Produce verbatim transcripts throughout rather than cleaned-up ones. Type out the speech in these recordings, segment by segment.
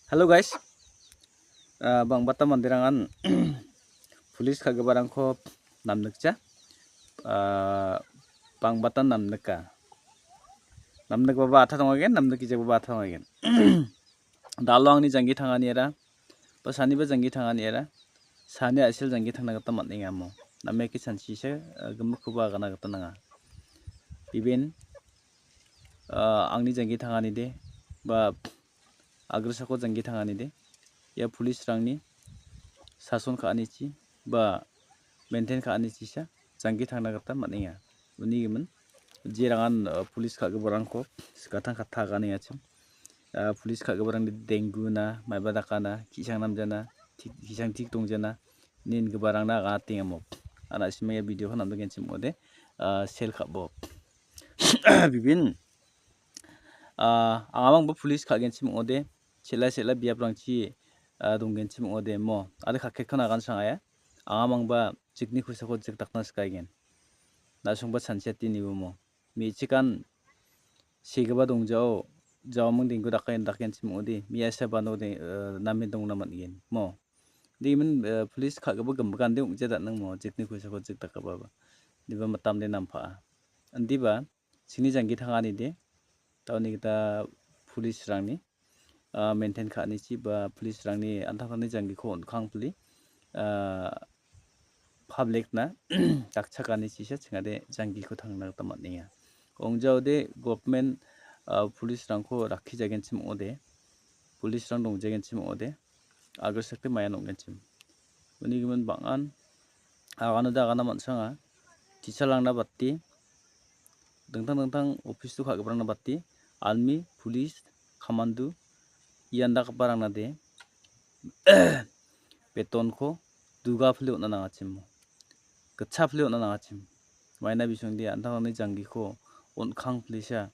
Hello guys, ah, bang·bata manderangan police ka·giparangko namnikja, ah, bang·bata namnika. Namnikbaba atha dongaigen, namnikgijababa atha dongaigen. Da·alo angni janggi tanganiara, ba saniba janggi tanganiara, sani a·sel janggi tangna gita man·enga amo. Name ke chanchisa, ah, gimikkoba agana gita nanga. Biben, ah, angni janggi tanganide, ba agrisako janggi tanganide, ia police-rangni sason ka·anichi ba maintain ka·anichisa janggi tangna gita man·enga. Uni gimin, jerangan, ah, police ka·giparangko skatang katta aganengachim. Ah, police ka·giparangni dengguna, maiba dakana, ki·sang namjana, tik, ki·sang tik dongjana, ine ingiparangna aganatengamo. Ana simaya video-ko namdogenchim ong·ode, ah, sel ka·bo. Bibin, ah, angamangba police ka·genchim ong·ode, sela-sela biaprangchi, ah, donggenchim ong·ode mo. Ade kakketko nagan sangaya. Angamangba jikni kuisako jik dakna sikaigen. Na·songba chanchiati nibo mo. Me·chikan segipa dongjao, jaoming dengko dake-, dakenchim ong·ode, me·asa bano de-, eh, namen dongna man·gen mo. Dimin, eh, police ka·gipa gimbikande ong·ja datnang mo, jikni kuisako jik dakgipaba. Diba mitamde nampa·a. Indiba, chingni janggi tanganide, tauni gita police-rangni, ah, maintain ka·anichi ba police-rangni an·tangtangni janggiko on·kangpili, ah, public-na dakchakanichisa chingade janggiko tangna gita man·enga. Ong·jaode government, ah, police-rangko rakkijagenchim ong·ode, police-rang dongjagenchim ong·ode, agrisakde maia nong·genchim. Uni gimin bang·an aganode agana man·sanga, teacher-rangna bate, dingtang dingtang office-o ka·giparangna bate, army, police, commando, ian dakgiparangna de betonko duga pile on·na nangachim, gitcha pile on·na nangachim. Maina bisongde an·tangtangni janggiko on·kang pilesa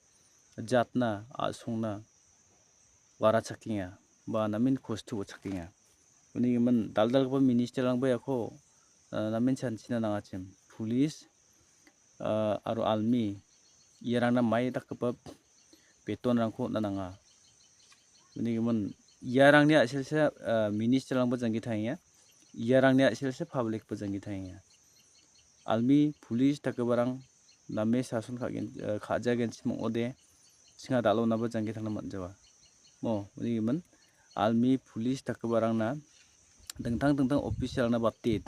jatna a·songna warachakenga ba namen kosto chakenga. Uni gimin dal·dalgipa minister-rangba iako, ah, namen chanchina nangachim. Police, ah, aro army iarangna mai dakgipa betonrangko on·na nanga. Uni gimin iarangni a·selsa, ah, minister-rangba janggi tangenga. Iarangni a·selsa public-ba janggi tangenga. Army, police dakgiparang name sason ka·gen-, eh, ka·jagenchim ong·ode, chinga dal·onaba janggi tangna man·jawa. Mo, uni gimin, army, police dakgiparangna dingtang dingtang official-rangna bate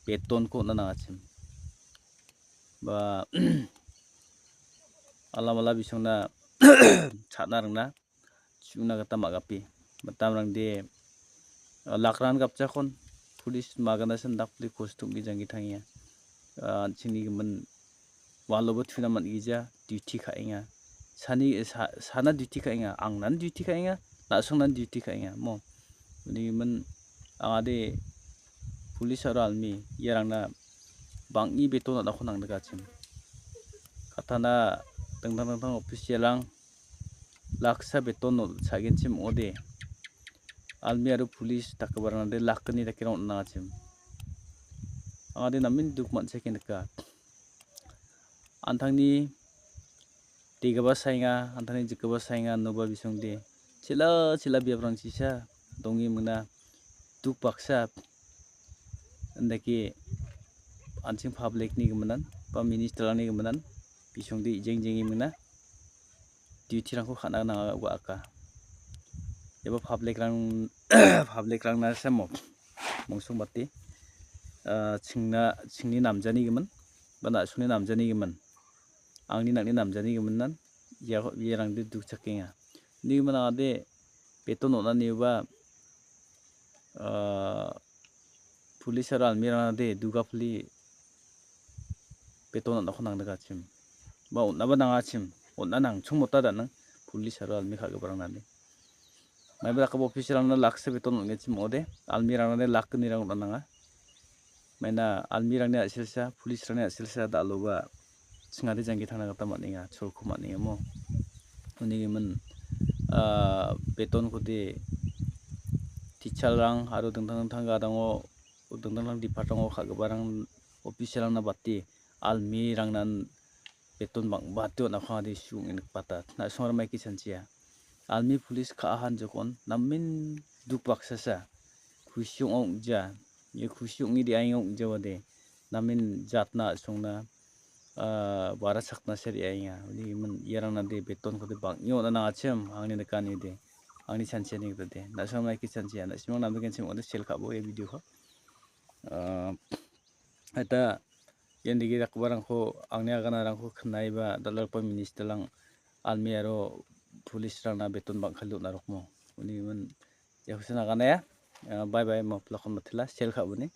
betonko on·na nangachim. Ba, alamala bisongna cha·na ringna chu·na gita ma·gape. Mitamrangde, ah, lakran gapchakon, police maganasan dakpili kosto ong·e janggi tangenga. Ah, an·chingni gimin waloba tuna man·gija, duty ka·enga. Sani, sa-, sana duty ka·enga, angnan duty ka·enga, na·songnan duty ka·enga, mo. Uni gimin angade police aro army iarangna bang·e beton on·ako nangnikachim. Katana dingtang dingtang official-rang laksa beton on-, cha·genchim ong·ode, army aro police dakgiparangde lakgni dakerang on·nangachim. Angade namen duk man·seke nika. An·tangni degipa saenga, an·tangni jikgipa saenga, inoba bisongde chila chila biaprangchisa donge mingna duk baksa, indake an·ching public-ni giminan ba minister-rangni giminan bisongde ijeng jenge mingna duty-rangko ka·na nanga ua aka. Iba public-rang, public-rangna samo mongsongbate, ah, chingna, chingni namjani gimin ba na·songni namjani gimin, angni nang·ni namjani giminnan iako, iarangde duk chakenga. Uni gimin angade beton on·anioba, ah, police aro army-rangna de dugapili beton on·ako nangnikachim. Ba on·naba nangachim. On·na nangchongmota da·nang police aro army ka·giparangna de. Maiba dakgipa official-rangna laksa beton on·genchim ong·ode, army-rangna de lakgnirang on·na nanga. Maina army-rangni a·selsa, police-rangni a·selsa dal·oba chingade janggi tangna gita man·enga, cholko man·enga mo. Uni gimin, ah, betonkode teacher-rang aro dingtang dingtang gadango, dingtang dingtang department-o ka·giparang official-rangna bate army-rangnan beton bang·bate on·ako angade su ong·e nikbata. Na·songara maiki chanchia. Almi police ka·ahan jokon namen duk baksasa. Kusi ong·ja. Ia kusi ong·e de·ainga ong·jawade. Namen jatna a·songna, ah, wara chakna se re·ainga. Uni imin iarangna de beton kode bang·e on·a nangachim, angni nikani de. Angni chanchiani gita de. Na·simang maiki chanchia. Na·simang namnikenchim ong·ode sel ka·bo ia video ko. Ah, eta ian digi dakgiparangko angni aganarangko knaiba dal·dalgipa ministerrang almi aro police-rangna beton bang·kale on·a rokmo. Uni imin ia kosan aganaya. Ah, bye bye, mo plakon matila, sel ka·boni.